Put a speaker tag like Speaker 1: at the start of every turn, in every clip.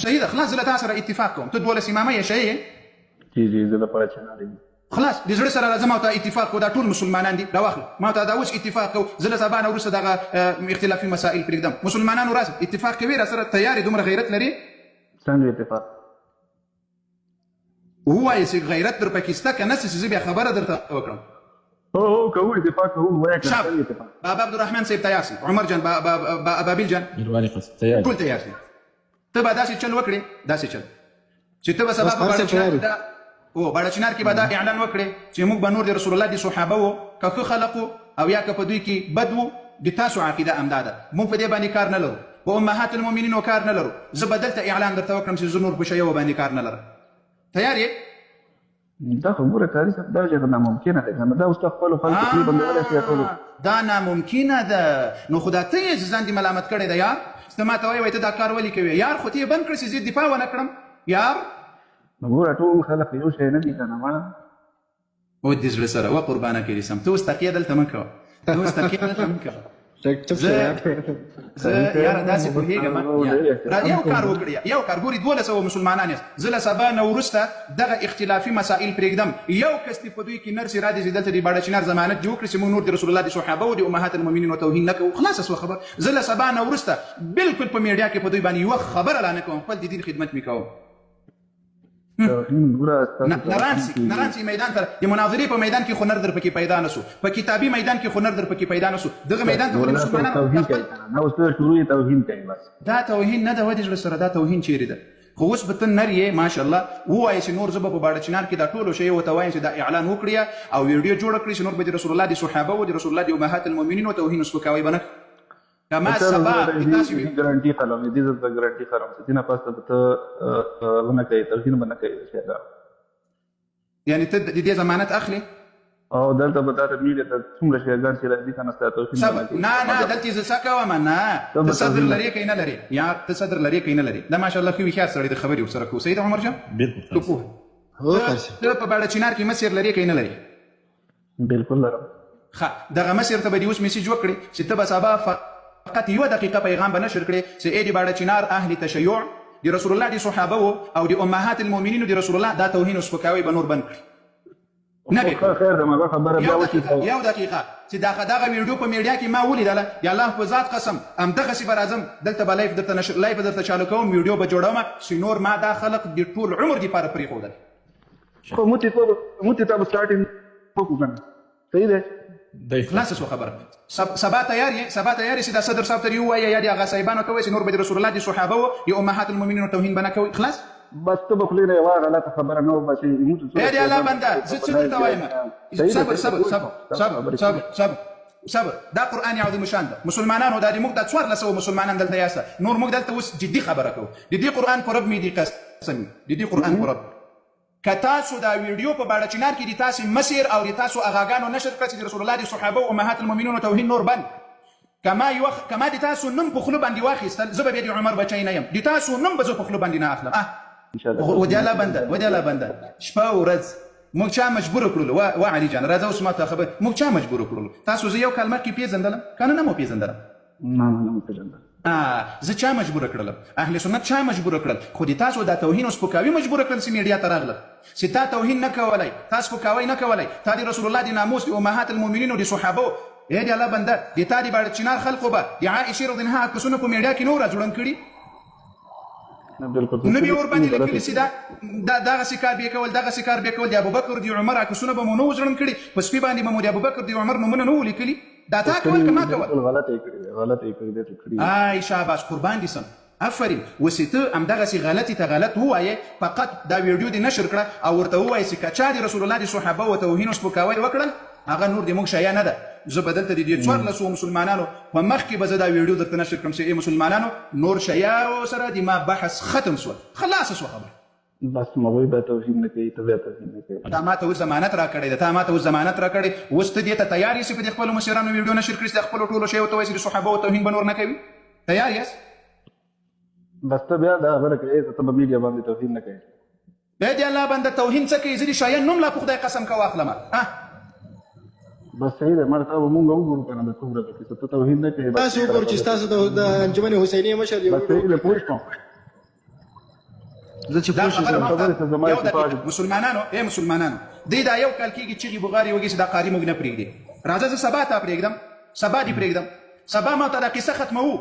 Speaker 1: صحیح ده، خلاص، زه له تا سره اتفاق کوم. ته 12 امامه یې، شیعه یې؟
Speaker 2: جی جی، زه د پاره چنار یم.
Speaker 1: خلاص، د زړه سره راځه، ما او تا اتفاق کو. دا ټول مسلمانان دي، راواخله، ما او تا دا اوس اتفاق کو. زه له سبا نه وروسته دغه اختلافي مسائل پرېږدم. مسلمانانو راځه، اتفاق کوي را سره؟ تیار یې؟ دومره غیرت لرې؟
Speaker 2: څنګه اتفاق؟
Speaker 1: ووایه چې غیرت در پکې شته که نه، چې زه بیا خبره درته وکړم.
Speaker 2: هو هو، کوو، اتفاق کوو، وایه که
Speaker 1: شاب
Speaker 2: څنګه اتفاق؟
Speaker 1: بابا عبدالرحمن صاحب تیار سي، عمر جان، با با با ابابیل جان.
Speaker 3: مهرباني قص تیار.
Speaker 1: ټول تیار سي. ته به داسې چل وکړې، داسې چل چې ته به سبا
Speaker 4: بس
Speaker 1: په
Speaker 4: هر
Speaker 1: باړه
Speaker 4: څه
Speaker 1: چنار
Speaker 4: تیار
Speaker 1: کې دا او باړه چنار کې به دا اعلان وکړې چې موږ به نور د رسول الله د صحابه وو که ښه خلق وو او یا که په دوی کې بد وو، د تاسو عقیده همدا ده، موږ په دې باندې کار نه لرو، په امهات المؤمنینو کار نه لرو. زه به دلته اعلان درته وکړم چې زه نور په شیعو باندې کار نه لرم. تیار یې؟
Speaker 2: دا خو ګوره قاري صاحب، دا چې ناممکنه ده کنه، دا اوس ته خپلو خلکو خولې بندولی شې ټولو؟
Speaker 1: دا ناممکنه ده نو خو دا ته یې چې ځان دې ملامت کړی دی یار. ته ماته وایې، وایې ته دا کار ولې کوې یار، خو ته یې بند کړه چې زه دفاع ونه کړم یار.
Speaker 2: نو ګوره، ټول خلک یو شی نه دي کنه ما.
Speaker 1: او دې زړه سره وه قربانه کړي سم. ته اوس تقیه دلته مه کوه، ته اوس تقیه دلته مه کوه. زه زه یاره داسې پوهېږم را یو کار وکړي، یو کار ګوري. 1200 مسلمانان یاست، زه له سبا نه وروسته دغه اختلافي مسائل پرېږدم. یو کس دې په دوی کې نر سي را دي چې دلته د باړه چنار ضمانت دې وکړي چې موږ نور د رسول الله د صحابه او د امهات المؤمنینو توهین نه کوو. خلاصه سوه خبر. زه له سبا نه وروسته بالکل په میډیا کې په دوی باندې یوه خبره لا نه کوم، خپل د دین خدمت مې کوم.
Speaker 2: توهین ګوره ستاسو
Speaker 1: نران سي، نران سي میدان ته. د مناظرې په میدان کې خو نر در پکې پیدا نه سو، په کتابي میدان کې خو نر در پکې پیدا نه سو، دغه میدان ته خو د مسلمانانو
Speaker 2: توهین کوي نه، اوس ته شروع توهین کوي بس.
Speaker 1: دا توهین نه ده، ودې زړه سره، دا توهین چیرې ده؟ خو اوس به ته نر یې ماشاءالله، ووایې چې نور زه به په باړه چنار کې دا ټولو شیعو ته وایم چې دا اعلان وکړي او ویډیو جوړه کړي چې نور به د رسول الله د صحابه و د رسول الله د امهات المؤمنینو توهین او سپکاوی به نه کما سبا
Speaker 2: تاسو ګارانټي خلم دې، زه ګارانټي خلم چې دینه پاسته به ته ونه کوي، توهین به نه کوي.
Speaker 1: یعنی ته د دې ضمانت اخلي؟
Speaker 2: او دلته به دا میډیا ته څومره شیعهګان چې راځي کنه، ستا توهین.
Speaker 1: نه نه، دلته زه څه کوم؟ نه، ته صدر لرې که نه لرې؟ یا ته صدر لرې که نه لرې؟ دا ماشاءالله ښه هوښیار سړی د خبرې ورسره کوو. صحیح ده عمر جان؟
Speaker 3: بالکل.
Speaker 1: ته په باړه چنار کې مسیر لرې که نه لرې؟
Speaker 2: بالکل لرم.
Speaker 1: ښه، دغه مسیر ته به دې اوس میسج وکړې چې ته به سبا فقط یوه دقیقه پیغام به نشر کړې چې ای د باړه چنار اهل تشیع، د رسول الله د صحابه او د امهات المؤمنینو د رسول الله دا توهین او سپکاوی به نور بند کړي. نه به
Speaker 2: خیر ده، ما خبره بیا وشي.
Speaker 1: یو دقیقه، چې دا دغه ویډیو په میډیا کې ما ولیدله، د الله په ذات قسم، همدغسې به راځم دلته به live درته نشر، live درته چالو کوم، ویډیو به جوړوم چې نور ما دا خلق د ټول عمر دپاره پرېښودل.
Speaker 2: خو موتی ته موتی ته سٹارټینګ وکړو کنه، صحیح ده.
Speaker 1: خلاصه سو خبره. سبا تیار یې؟ سبا تیار یې چې دا صدر صاحب ته ووایه یا د هغه صاحبانو ته ووایه چې نور به د رسول الله د صحابه و د امهات المؤمنینو توهین به نه کوئ؟ خلاص.
Speaker 2: بس ته به خولې نه یوه غلطه خبره نه وباسې.
Speaker 1: ای د الله بنده، زه څه درته وایم؟ صبر صبر صبر صبر صبر صبر صبر. دا قرآن عظیم شان ده مسلمانانو. دا د موږ دا 1400 مسلمانان دلته یاسته، نور موږ دلته اوس جدي خبره کوو. د دې قرآن په رب مې دي قسم، د دې قرآن په رب، که تاسو دا ویډیو په باړه چنار کې د تاسو مسیر او د تاسو اغاګانو نشر کړه چې د رسول الله د صحابه او امهات المؤمنینو توهین نور بند، کما یو کما د تاسو نوم په خوله باندې واخیستل، زه به بیا د عمر بچی نه یم. د تاسو نوم به زه په خوله باندې نه اخلم. اه ودې الله بنده، ودې الله بنده، شپه ورځ موږ چا مجبور کړلو؟ وا علي جان، راځه اوس ما ته خبر، موږ چا مجبور کړلو؟ تاسو زه یو کال مخکې پېژندلم که نه؟ نه مو پېژندلم؟
Speaker 2: نه نه، نه مو پېژندل.
Speaker 1: زه چا مجبور کړلم؟ اهل سنت چا مجبور کړل؟ خو د تاسو دا توهین او سپکاوي مجبور کړل چې میډیا ته راغلل چې تا توهین نه کولای، تا سپکاوی نه کولای، تا د رسول الله د ناموس، د امهات المؤمنینو، د صحابو. ای د الله بنده، د تا د باړه چنار خلقو به د عائشې رضی الله عنها عکسونه په میډیا کې نور راځوړند کړي؟
Speaker 2: بالکل.
Speaker 1: نو به ور باندې لیکلي چې دا دا دغسې کار به کول، دغسې کار به کول. د ابوبکر، د عمر عکسونه به مو نه وځړند کړي؟ په سپي باندې به مو د ابوبکر، د عمر نومونه نه وو لیکلي؟ دا تا کول که ما کول؟
Speaker 2: غلط یې کړی، غلط یې کړی دی کړی.
Speaker 1: آی شاباس، قربان دي سم، افرین. وسې ته همدغسې غلطي ته غلط ووایې. فقط دا ویډیو دې نشر کړه او ورته ووایې چې که چا د رسول الله د صحابه و توهین او سپکاوی وکړل، هغه نور د موږ شیعه نه ده. زه به دلته د دې 1400 مسلمانانو په مخ کې به زه دا ویډیو درته نشر کړم چې ای مسلمانانو، نور شیعه سره د ما بحث ختم سول، خلاصه سوه خبره.
Speaker 2: بس مغوی به توهین نه کوي، ته بیا توهین نه کوي.
Speaker 1: تا ماته اوس ضمانت راکړی ده، تا ماته اوس ضمانت راکړی. اوس ته دې ته تیار یې چې په دې خپلو مشرانو ویډیو نشر کړي چې د خپلو ټولو شیعو ته وایي چې د صحابه و توهین به نور نه کوي؟ تیار یاست؟
Speaker 2: بس ته بیا دا خبره کوې، ته به میډیا باندې توهین نه کوې.
Speaker 1: ای د الله بنده، توهین څه کوي؟ زه د شیعه نوم لا په خدای قسم که واخلم.
Speaker 2: بس صحیح ده، مړه تا به مونږ وګورو که نه د څو ورځو کې ته توهین نه کوې.
Speaker 4: تاسو وګورئ چې تاسو د انجمن حسینیه مشر یو.
Speaker 2: بس صحیح ده، پوه شوم. زه چې
Speaker 1: دا
Speaker 2: پوه شم
Speaker 1: خبره ما
Speaker 2: خبرې ته زما
Speaker 1: یو
Speaker 2: اتفاق
Speaker 1: دقیقه مسلمانانو، ای مسلمانانو، دی دا یو کال کېږي چیغې بغارې وږي چې دا قاري موږ نه پرېږدي. راځه زه سبا تا پرېږدم، سبا دې پرېږدم، سبا ما ته دا قصه ختموو.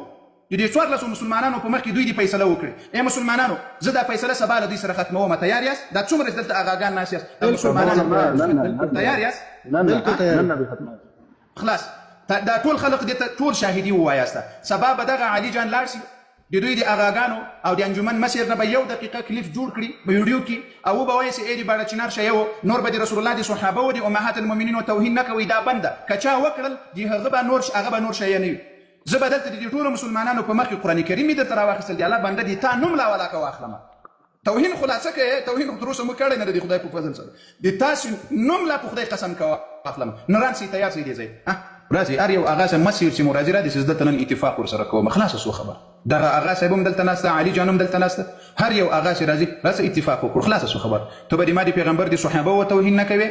Speaker 1: د دې 14 مسلمانانو په مخ کې دوی دې فیصله وکړي. ای مسلمانانو، زه دا فیصله سبا له دوی سره ختموم. تیار یاست؟ دا څومره چې دلته اغاګان ناست یاست، دا مسلمانان تیار یاست؟
Speaker 2: نه نه نه نه، ختمه
Speaker 1: خلاص. دا ټول خلق دې ته ټول شاهدي ووایاست. سبا به دغه علي جان لاړ شي د دوی د اغاګانو او د انجمن مسیر نه به یو دقیقه کلیپ جوړ کړي په ویډیو کې او وبه وایي چې ای د باړه چنار شیعه و، نور به د رسول الله د صحابه و د امهات المؤمنینو توهین نه کوئ، دا بنده که چا وکړل د هغه به نور هغه به نور شیعه نه وي. زه به دلته د دې ټولو مسلمانانو په مخ کې قرآن کریم مې درته راواخیستل، د الله بنده د تا نوم لا ولاکه واخلمه. توهین خو لا څه کوې، توهین خو تر اوسه موږ کړی نه دی، د خدای په فضل سره د تاسو نوم لا په خدای قسم کوه اخلم. نوران سي تیار سي دې ځای راځي، هر یو اغا صاحب مسیر چې مو راځي را دي چې دلته نن اتفاق ورسره کوم. خلاصه سو خبر. دغه اغا صاحب هم دلته ناسته، علي جان هم دلته ناسته، هر یو اغا چې راځي راسه اتفاق وکړو. خلاصه سو خبر. ته به د ما د پیغمبر د صحابه و توهین نه کوې،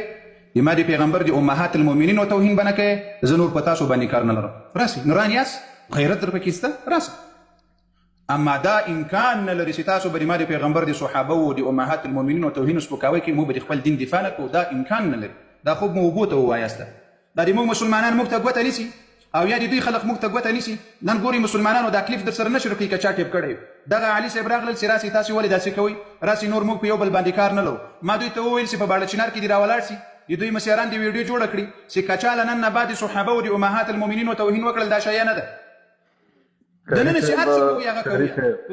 Speaker 1: د ما د پیغمبر د امهات المؤمنین و توهین به نه کوې، زه نور په تاسو باندې کار نه لرم. راسي نوران یاست، غیرت در پکې سته، راسه. اما دا امکان نه لري چې تاسو به د ما د پیغمبر د صحابه و د امهات المؤمنین و توهین سپکاوی کوي، موږ به د خپل دین دفاع نه کوو، دا امکان نه لري. دا خوب مو اوبو ته ووایاست. دا د موږ مسلمانان موږ ته ګوته نیسي او یا د دوی خلک موږ ته ګوته نیسي. نن ګوري مسلمانانو دا کلیپ در سره نشر کړي که چا ټیپ کړی. دغه علي صاحب راغلل چې راسي تاسو ولې داسې کوئ، راسي نور موږ په یو بل باندې کار نه لرو. ما دوی ته وویل چې په باړه چنار کې دې راولاړ سي، د دوی مسیران دې ویډیو جوړه کړي چې که چا له نن نه بعد د صحابه و د امهات المؤمنینو توهین وکړل، دا شیعه نه ده. دننه چې هر څه کوي هغه کوي،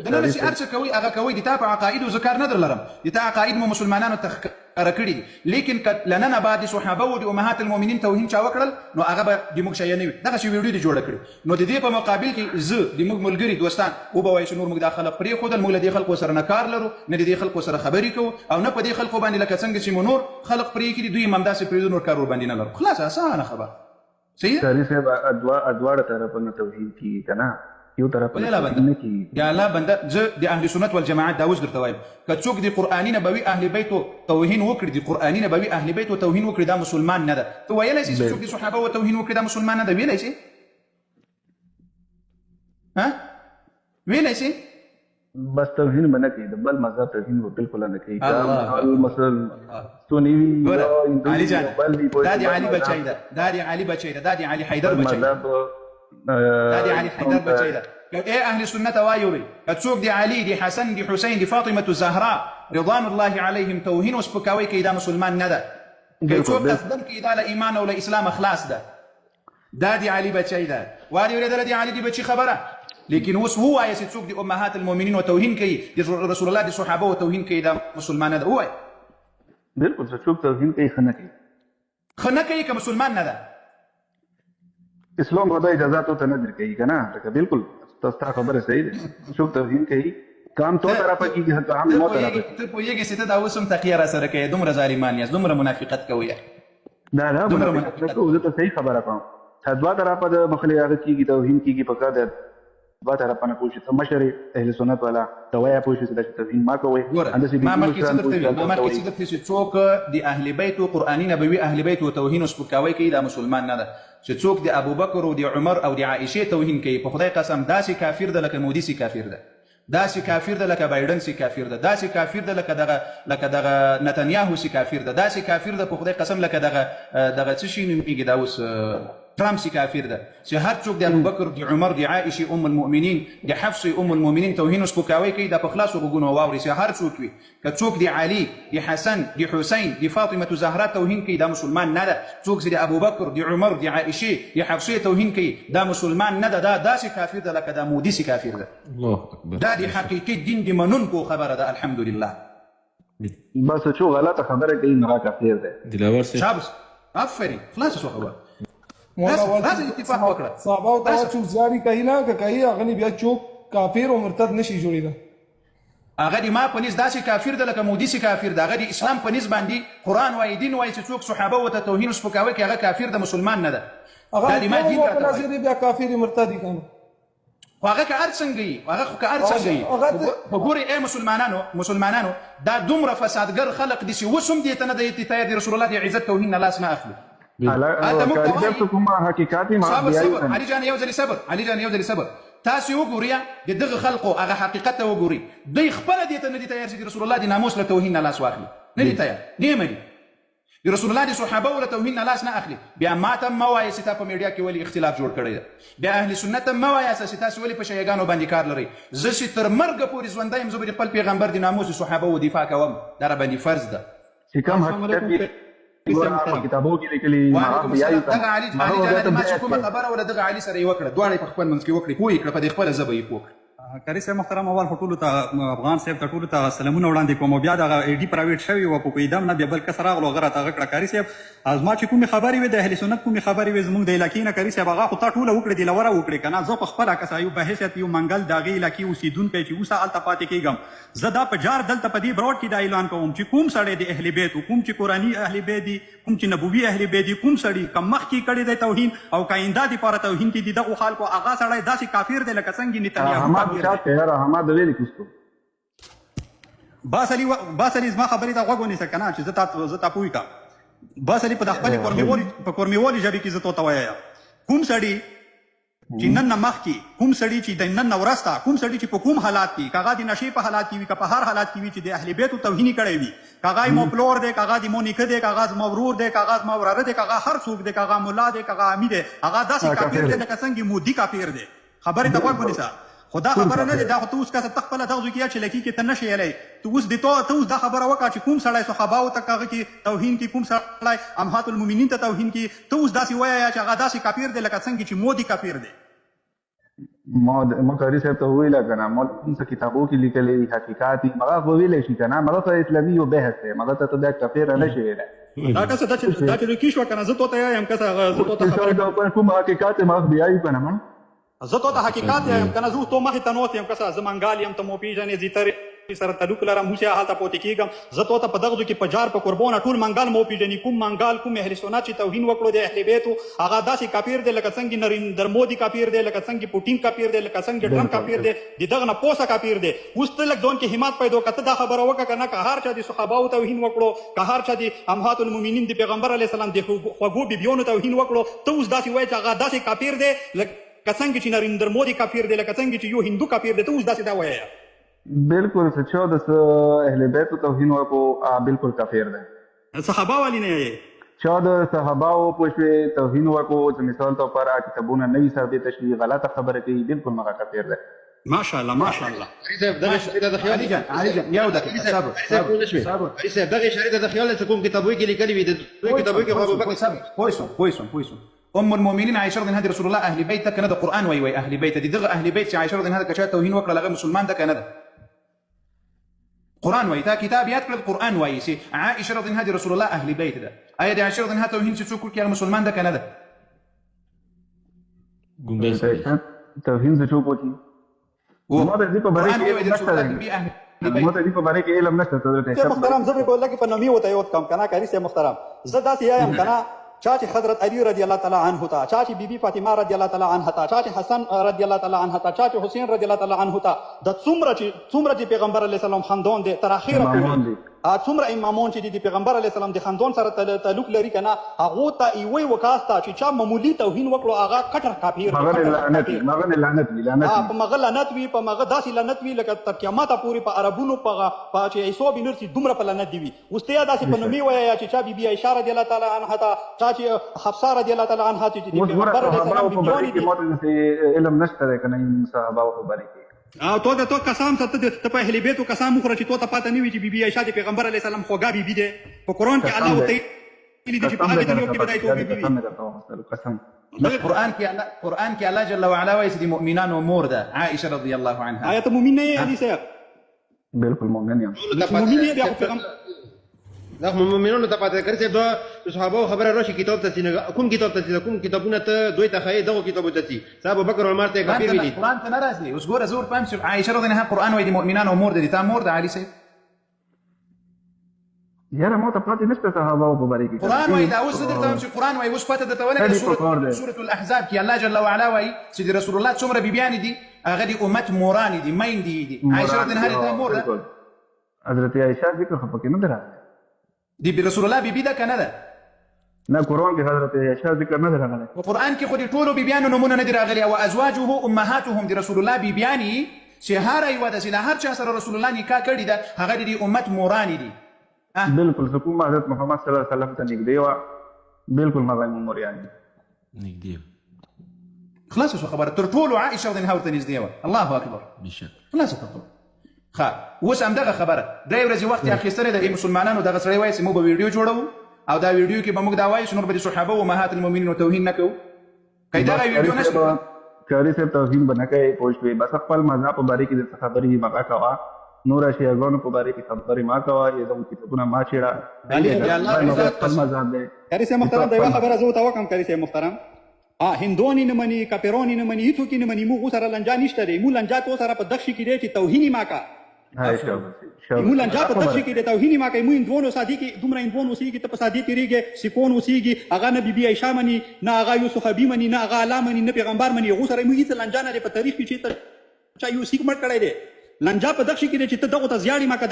Speaker 1: دننه چې هر څه کوي هغه کوي. د تا په عقایدو زه کار نه درلرم، د تا عقاید مو مسلمانانو ته ښکاره کړي دي، لیکن که له ننه بعد د صحابه و د امهات المؤمنین توهین چا وکړل نو هغه به د موږ شیعه نه وي. دغسې ویډیو دې جوړه کړي. نو د دې په مقابل کې زه د موږ ملګري دوستان وبه وایي چې نور موږ دا خلک پرېښودل، موږ له دې خلکو سره نه کار لرو، نه د دې خلکو سره خبرې کوو او نه په دې خلکو باندې لکه څنګه چې مو نور خلک پرېښي دي دوی هم همداسې پرېږدو، نور کار ورباندې نه لرو. خلاص، اسانه خبره. صحیح ده؟
Speaker 2: قاري صاحب، دواړه طرفونه توهین کیږي که نه، یو طرف
Speaker 1: ولې الله بنده
Speaker 2: نه کیږي.
Speaker 1: د الله بنده، زه د اهل سنت والجماعت دا اوس درته وایم، که څوک د قرآني نبوي اهل بیتو توهین وکړي، د قرآني نبوي اهل بیتو توهین وکړي، دا مسلمان نه ده. ته ویلی شې چې څوک د صحابه توهین وکړي دا مسلمان نه ده؟ ویلی شې؟ ها، ویلی شې؟
Speaker 2: بس توهین به نه کوي، د بل مذهب توهین به بالکل نه کوي. مثلا سني وي
Speaker 1: علي جان، دا د علي بچی ده، دا د علي بچی ده، دا د علي حیدر بچی ده، دا د علي حیدر بچی ده. ای اهل سنت وایوري، که څوک د علي، د حسن، د حسین، د فاطمه الزهرا رضوان الله علیهم توهین او سپکاوی کوي، دا مسلمان نه ده. که څوک قصداً کوي، دا له ایمان او له اسلامه خلاص ده. دا د علي بچی ده. واري اورېدله د علي د بچي خبره؟ لیکن اوس ووایه چې څوک د امهات المؤمنینو توهین کوي، د رسول الله د صحابه توهین کوي، دا مسلمان نه ده. ووایه.
Speaker 2: بالکل، چې څوک توهین کوي ښه نه کوي.
Speaker 1: ښه نه کوي که مسلمان نه ده؟
Speaker 2: اسلام خو دا اجازه ته نه درکوي که نه؟ لکه بالکل ستا خبره صحیح ده، څوک توهین کوي که هم تو طرفه کېږي که هم مو طرفه کېږي.
Speaker 1: ته پوهېږې چې ته دا اوس هم تقیه را سره کوې، دومره ظالمان یاست، دومره منافقت کوئ.
Speaker 2: نه نه، منافقت نه کوو، زه ته صحیح خبره کوم. دوه طرفه د مخلې هغه کېږي، توهین کېږي، په کار ده دوه طرفه نه پوه شي. ته مشر اهل سنت والا ته وایه پوه شي چې داسې توهین ما کوئ.
Speaker 1: ګوره، ما مخکې څه درته ویل، ما مخکې څه درته چې څوک د اهل بیتو قرآني نبوي اهل بیتو توهین او سپکاوی کوي، دا مسلمان نه ده. چې څوک د ابوبکر او د عمر او د عائشې توهین کوي، په خدای قسم داسې کافر ده لکه مودي سي کافر ده، داسې کافر ده لکه بایډن سي کافر ده، داسې کافر ده لکه دغه لکه دغه نتنیاهو سي کافر ده، داسې کافر ده په خدای قسم لکه دغه دغه څه شي نومېږي دا اوس ترامپ سي کافر ده. چې هر څوک د ابوبکر، د عمر، د عائشې ام المؤمنین، د حفصې ام المؤمنین توهین او سپکاوی کوي، دا په خلاصو غوږونو واوري چې هر څوک وي. که څوک د علي، د حسن، د حسین، د فاطمه زهرا توهین کوي، دا مسلمان نه ده. څوک چې د ابوبکر، د عمر، د عائشې، د حفصې توهین کوي، دا مسلمان نه ده، دا داسې کافر ده لکه دا مودي سي کافر ده.
Speaker 3: الله اکبر.
Speaker 1: دا د حقیقي دین د منونکو خبره ده. الحمدلله.
Speaker 2: بس چې غلطه خبره کوي نو کافر ده.
Speaker 3: دلاور صاحب،
Speaker 1: شابس، آفرین، خلاصه شو خبره. راځه اتفاق وکړه.
Speaker 4: صحابه ته چې زیاری کوي نه که کوي، هغه بیا چوک کافر او مرتد نشي جوړېده.
Speaker 1: هغه د ما په نس داسې کافر ده لکه مودي سي کافر ده. هغه د اسلام په نس باندې قرآن وایي، دین وایي چې څوک صحابه ورته توهین او سپکاوی کوي هغه کافر ده، مسلمان نه ده.
Speaker 4: هغه د ما دین راته وایي بیا کافر مرتد دي کنه.
Speaker 1: خو هغه که هر څنګه وي، هغه خو که هر څنګه وي، خو ګورئ ای مسلمانانو، مسلمانانو دا دومره فسادګر خلق دي چې اوس هم دې ته نه دی تیار دي رسول الله د عزت توهین نه لاس نه اخلي.
Speaker 2: صبر صبر
Speaker 1: علي جان، یو ځلې صبر، علي جان یو ځلې صبر. تاسو وګورئ د دغه خلقو هغه حقیقت ته وګورئ، دوی خپله دې ته نه دي تیار چې د رسول الله د ناموس له توهین نه لاس واخلي، نه دي تیار، نه مني. د رسول الله د صحابه له توهین نه لاس نه اخلي. بیا ماته مه وایه چې تا په میډیا کې ولې اختلاف جوړ کړی ده، بیا اهل سنت ته مه وایاست چې تاسو ولې په شیعه ګانو باندې کار لرئ. زه چې تر مرګه پورې ژوندی یم، زه به د خپل پیغمبر د ناموس د صحابه و دفاع کوم، دا راباندې فرض ده.
Speaker 2: چې کوم حقیقت یې ګوره په کتابو کې لیکلي،
Speaker 1: وعلیکم السلام. دغه علي علي جان ما چې کومه خبره وله دغه علي سره یې وکړه، دواړه یې په خپل منځ کې وکړې، پوه یې کړه، په دې خپله ژبه یې پوه کړه.
Speaker 3: قاري صاحب محترم، اول خو ټولو ته افغان صاحب ته ټولو ته سلامونه وړاندې کوم، او بیا دغه ای ډي پرایویټ شوی و په پوهېدم نه، بیا بل کس راغلو هغه راته هغه کړه. قاري صاحب زما چې کومې خبرې وې د اهل سنت کومې خبرې وې زموږ د علاقې نه، قاري صاحب هغه خو تا ټوله وکړې، دلوره وکړې که نه. زه په خپله کسه یو بحیثیت یو منګل د هغې علاقې اوسېدونکی چې اوسه هلته پاتې کېږم، زه دا په جار دلته په دې براډ کې دا اعلان کوم چې کوم سړی د اهل بیت، کوم چې قرآني اهل بیت دي، کوم چې نبوي اهل بیت دي، کوم سړی که مخکې کړی دی توهین او که آینده دپاره توهین کې دي دغو خلکو، هغه سړی داسې کافر دی لکه څنګه نتنیاهو کافر دی. باس علي باس علي زما خبرې ته غوږ ونیسه که نه چې زه تا پوه کړم. باس علي په د خپلې په کورمیوالي ژبې کې زه تو ته وایم، کوم سړی چې نن نه مخکې، کوم سړی چې د نن نه ورسته، کوم سړی چې په کوم حالات کې، که هغه د نشې په حالات کې وي، که په هر حالات کې وي، چې د اهل بیتو توهین یې کړی وي، که هغه مو پلور دی، که هغه د مو نیکه دی، که هغه زما ورور دی، که هغه زما وراره دی، که هغه هر څوک دی، که هغه ملا دی، که هغه عامي دی، هغه داسې کافر دی لکه څنګه مودي کافر دی. خبرې ته غوږ ونیسه. خو دا خبره نه ده، دا خو ته اوس کسه ته خپله دغه ځای کې چې لکې کې ته نه شې یلی، ته اوس د ته اوس دا خبره وکړه چې کوم سړی صحاباو ته هغه کې توهین کې، کوم سړی امهات المؤمنین ته توهین کې، ته اوس داسې وایه چې هغه داسې کافر دی لکه څنګه چې مودي کافر دی.
Speaker 2: ما قاري صاحب ته وویله که نه، ما کوم څه کتابو کې لیکلي حقیقت دي، هغه خو ویلی شي که نه، هغه خو اسلامي یو بحث دی، هغه ته ته بیا کافر نه شې ویلی.
Speaker 3: دا کسه دا چې لکې شوه که نه، زه تو ته یم کسه هغه زه تو ته خبره کوم.
Speaker 2: کوم حقیقت ما بیا یې که نه، ما
Speaker 3: زه تو ته حقیقت یم که نه، زه اوس تو مخې ته نوست یم کسه، زه منګال یم، ته مو پېژنې، زیترې سره تعلق لرم، هوسې هلته پاتې کېږم. زه تو ته په دغه ځای کې په جار په قربونه ټول منګال مو پېژني، کوم منګال کوم اهل سنت چې توهین وکړو د اهل بیتو، هغه داسې کافر دی لکه څنګه نریندر مودي کافر دی، لکه څنګه پوټین کافر دی، لکه څنګه ټرمپ کافر دی، د دغه نه پوسه کافر دی. اوس ته لږ ځان کې همت پیدا کړه، ته دا خبره وکړه که نه، که هر چا د صحاباو توهین وکړو، که هر چا د امهات المؤمنین د پیغمبر علیه السلام د خوږو بیبیانو توهین وکړو، ته اوس داسې وایې چې هغه داسې کافر دی لکه څنګه چې نریندر مودي کافر دی، لکه څنګه چې یو هندو کافر دی، ته اوس داسې دا وایې.
Speaker 2: بالکل څه چې د اهل بیت توهین وکړو بالکل کافر دی.
Speaker 3: صحابه والی نه یې
Speaker 2: چا د صحاباو پوښوي توهین وکړو، چې مثال ته پر کتابونه نه وي ثابت شي، غلطه خبره کوي، بالکل مغه کافر دی.
Speaker 3: ماشاءالله ماشاءالله.
Speaker 5: قاري صاحب دغه شریعت د خیال
Speaker 1: علي جان علي جان یو دقیقه صبر صبر صبر.
Speaker 5: قاري صاحب دغه شریعت د خیال چې کوم کتابو کې لیکلي وي، د دوی کتابو کې ابو بکر
Speaker 1: صبر پوه شوم پوه شوم پوه شوم. ام المؤمنین عائشه رضی الله عنها رسول الله اهل بیت کنه، د قرآن وای وای اهل بیت دي، دغه اهل بیت چې عائشه رضی الله عنها کچا توهین وکړه هغه مسلمان ده کنه ده؟ قرآن وای، تا کتاب یاد کړل، قرآن وای چې عائشه رضی الله عنها رسول الله اهل بیت ده. آیا د عائشه رضی الله عنها توهین چې څوک وکړي هغه مسلمان ده کنه ده؟
Speaker 2: توهین چې څوک وکړي ما د دې په باره کې علم نشته، ما د دې په باره کې علم نشته.
Speaker 3: ته محترم زه به لکه په نومي وته یو کم کنه. قاري صاحب محترم زه داسې یم کنه، چا چې حضرت علی رضی الله تعالی عنه ته، چا چې بیبي فاطمه رضی الله تعالی عنها ته، چا چې حسن رضی الله تعالی عنه ته، چا چې حسین رضی الله تعالی عنه ته، د څومره چې پیغمبر علیه السلام خاندان دی تر اخره پورې څومره امامان چې دي د پیغمبر علیه السلام د خاندان سره تعلق لري که نه، هغو ته یوه وکاسته چې چا معمولي توهین وکړو هغه کټر کافر دی، په مغه لعنت وي، په مغه داسې لعنت وي لکه تر قیامته پورې په عربونو په چې عیسی بن نرسي دومره په لعنت دی وي. اوس ته یا داسې په نومي وایه چې چا بیبي عایشه رضی الله تعالی عنها ته، چا چې حفصه رضی الله تعالی عنها ته چې د پیغمبر علیه السلام بیبیانې دي.
Speaker 2: علم نشته دی که نه صحابه په باره کې.
Speaker 3: تو د تو قسم ته ته په اهل بیتو قسم وخوره چې تو ته پاته نه وي چې بیبي عایشه د پیغمبر علیه السلام خوږه بیبي ده. په قرآن کې الله ورته ویلي دي چې په هغې دنیا کې به دا یو بیبي وي.
Speaker 1: قرآن کې الله قرآن کې الله جل وعلا وایي چې د مؤمنانو مور ده عائشه رضی الله عنها.
Speaker 3: آیا ته مؤمن نه یې علي صاحب؟
Speaker 2: بالکل مؤمن یم.
Speaker 3: مؤمن یې بیا خو پیغمبر
Speaker 5: دا خو مؤمنانو ته پاتې کړی صاحب، دا صحابه خبره راشي کتاب ته ځي، کوم کتاب ته ځي، کوم کتابونه ته دوی ته ښایي دغو کتابو ته ځي. صاحب ابوبکر عمر ته کافر ویلي.
Speaker 1: قرآن ته نه راځي. اوس ګوره زه ورپام چې عائشه رضی الله عنها قرآن وایي د مؤمنانو مور ده، تا مور ده علي صاحب؟
Speaker 2: یاره ما ته پاتې نشته صحابه په باره کې.
Speaker 1: قرآن وایي دا اوس زه درته وایم چې قرآن وایي، اوس پته درته ولګېده. سورة الاحزاب کې الله جل وعلا وایي چې د رسول الله څومره بیبیانې دي هغه د امت مورانې دي، میندې یې دي. عائشه رضی الله عنها مور ده.
Speaker 2: حضرت عائشه ذکر خو پکې نه دی راغلی.
Speaker 1: دی رسول الله بیبي ده که نه ده؟
Speaker 2: نه، قرآن کې حضرت عائشہ ذکر نه دی راغلی.
Speaker 1: په قرآن کې خو د ټولو بیبیانو نومونه نه دي راغلي. او ازواجه امهاتهم، د رسول الله بیبیانې چې هره یوه ده، چې له هر چا سره رسول الله نکاح کړې ده، هغه د دې امت مورانې دي.
Speaker 2: بالکل، زه کوم حضرت محمد صلی الله علیه وسلم ته نږدې وه، بالکل مغه موریان
Speaker 6: نږدې.
Speaker 1: خلاص شو خبره، تر ټولو عائشه رضی الله ورته نږدې وه. الله اکبر،
Speaker 6: بشک.
Speaker 1: خلاص خبره. ښه، اوس همدغه خبره 3 ورځې وخت یې اخیستلی دی. مسلمانانو، دغه سړی وایي چې موږ به ویډیو جوړوو او دا ویډیو کې به موږ دا وایو چې نور به د صحابه او امهات المؤمنینو توهین نه کوو. که دغه ویډیو نشته،
Speaker 2: قاري صاحب، توهین به نه کوي، پوه شوې؟ بس خپل مذهب په باره کې د څه خبرې مه کوه، نور شیعهګانو په باره کې خبرې ما کوه، یا دغه کتابونه ما چېړه. خپل مذهب دی.
Speaker 3: قاري صاحب محترم، دا یوه خبره زه ورته وکړم. قاري صاحب محترم، هندوان یې نه مني، کافران یې نه مني، هېڅوک یې نه مني. موږ سره لنجا نشته دی. موږ لنجا تو سره په دغه کې دی چې توهین یې ما کا. مو لنجا په دغه کې د توهین ما کوي. مو هندوانو سادي کې دومره هندوان اوسېږي، ته په سادي تیریږي، سکون اوسېږي، هغه نه بیبي عائشه مني، نه هغه یوسف ابي مني، نه هغه الله مني، نه پیغمبر مني. هغه سره مو هیڅ لنجا نه دی. په تاریخ کې چې چا یو سیک مړ کړی دی، لنجا په دغه کې دی چې ته دغه ته زیاړي ما که.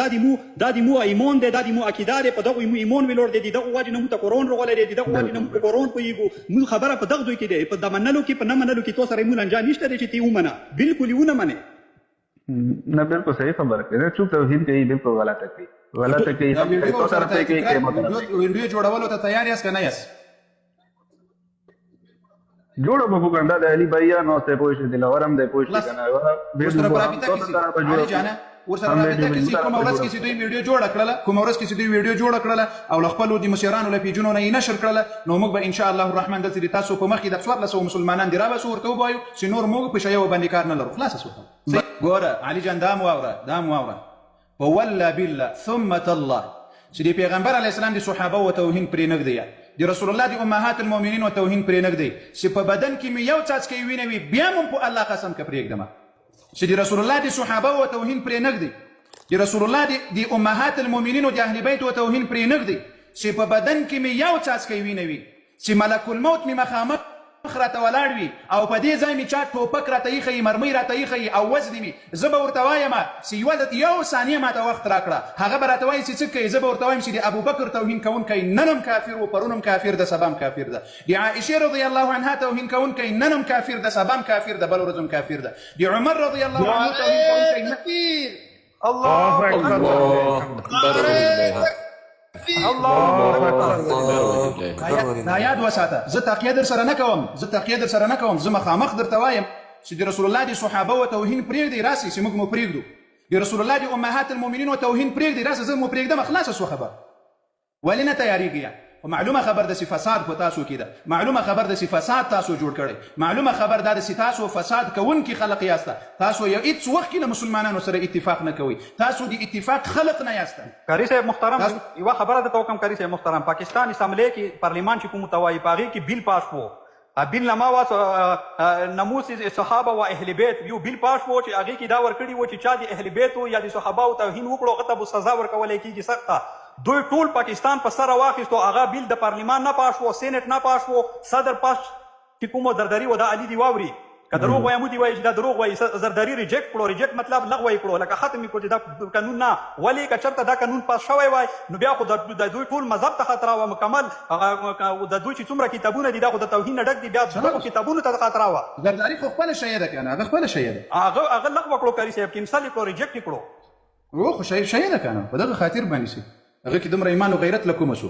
Speaker 3: دا دی مو ایمان دی، دا دی مو عقیده دی، په دغه مو ایمان ویلور دی، دغه واجب نه مو ته قرآن رغولې دی، دغه واجب نه مو په قرآن پوهیږو. مو خبره په دغه ځای کې دی، په د منلو کې په نه منلو کې تو سره مو لنجا نشته دی چې ته ومنه، بالکل ونه منې.
Speaker 2: نه، بالکل صحیح خبره کوي. څوک توهین کوي بالکل غلطه کوي، غلطه کوي.
Speaker 1: ویډیو طرف ته کوي، ویډیو جوړولو ته تیار یاست که نه یاست؟
Speaker 2: جوړه به وکړم. دا د علي بھیا نو ته پوه شې، دلاورم دی، پوه شې کنه؟
Speaker 1: ورسره په رابطه کې علي جانه، ورسره رابطه کې. کوم ورځ کې چې دوی ویډیو جوړه کړله، کوم ورځ کې چې دوی ویډیو جوړه کړله او له خپلو د مشرانو له پیجونو نه یې نشر کړله، نو موږ به ان شاء الله الرحمن دلته د تاسو په مخ کې د 1400 مسلمانان دي راباسو، ورته ووایو چې نور موږ په شیعو باندې کار نه لرو. خلاصه شوه. ګوره علي جان، دا مو واوره، دا مو واوره. په والله بالله ثم تالله چې د پیغمبر علیه السلام د صحابه و توهین پرې نږدی، د رسول الله د امهات المؤمنین و توهین پرې نږدی، چې په بدن کې مې یو څاڅکی وینه وي، بیا مم په الله قسم که پرېږدم. چې د رسول الله د صحابه و توهین پرې نږدی، د رسول الله د امهات المؤمنین او د اهل بیت و توهین پرې نږدی، چې په بدن کې مې یو څاڅکی وینه وي، چې ملک الموت مې مخامخ راته ولاړ وي او په دې ځای مې چا ټوپک راته ایښی، مرمۍ راته ایښی او وزنې مې، زه به ورته وایم چې یو ثانیه ماته وخت راکړه. هغه به راته وایي چې څه کوې؟ زه به ورته وایم چې د ابوبکر توهین کوونکی نن هم کافر و، پرون هم کافر ده، سبا هم کافر ده. د عائشې رضی الله عنها توهین کوونکی نن هم کافر ده، سبا هم کافر ده، بل ورځ هم کافر ده. د عمر رضی الله عنه توهین کوونکی
Speaker 4: الله اکبر، الله اکبر.
Speaker 1: دا یاد وساته. زه تقیه در سره نه کوم، زه تقیه در سره نه کوم. زه مخامخ درته وایم چې د رسول الله د صحابه و توهین پرېږدئ، راسئ چې موږ مو پرېږدو. د رسول الله د امهات المؤمنین و توهین پرېږدئ، راسئ زه مو پرېږدم. خلاصه سوه خبره. ولې نه تیاریږئ؟ خو معلومه خبر ده چې فساد په تاسو کې ده، معلومه خبر ده چې فساد تاسو جوړ کړی، معلومه خبر ده چې تاسو فساد کوونکي خلق یاست. تاسو یو هیڅ وخت کې له مسلمانانو سره اتفاق نه کوئ، تاسو د اتفاق خلق نه یاست.
Speaker 3: قاري صاحب محترم، یوه خبره درته وکړم. قاري صاحب محترم، پاکستان اسمبلۍ کې پارلیمان چې کوم ته وایي، په هغې کې بیل پاس وو، بیل نما وا ناموس صحابه و اهل بیت. یو بیل پاس وو چې هغې کې دا ورکړي وو چې چا د اهل بیت یا د صحابه توهین وکړو، هغه ته به سزا ورکولی کېږي سخته. دوی ټول پاکستان په سره واخیستو. هغه بیل د پارلیمان نه پاس وو، سېنټ نه پاس وو، صدر پاس چې کوم زرداري و، دا علي دی واوري که دروغ وایم، دی وایي چې دا دروغ وایي. زرداري ریجیکټ کړو، ریجیکټ مطلب لغوه یې کړو، لکه ختم یې کړو چې دا قانون نه. ولې؟ که چېرته دا قانون پاس شوی وای، نو بیا خو د دوی ټول مذهب ته خطره وه مکمل. د دوی چې څومره کتابونه دي، دا خو د توهین نه ډک دي، بیا دغو کتابونو ته خطره وه.
Speaker 1: زرداري خو خپله شیعه ده که نه؟ هغه خپله شیعه ده.
Speaker 3: هغه لغوه کړو قاري صاحب، کینسل یې کړو، ریجیکټ یې کړو.
Speaker 1: خو شیعه ده که نه؟ په دغه خاطر باندې سي هغه کې دومره ایمان او غیرت له کومه شو؟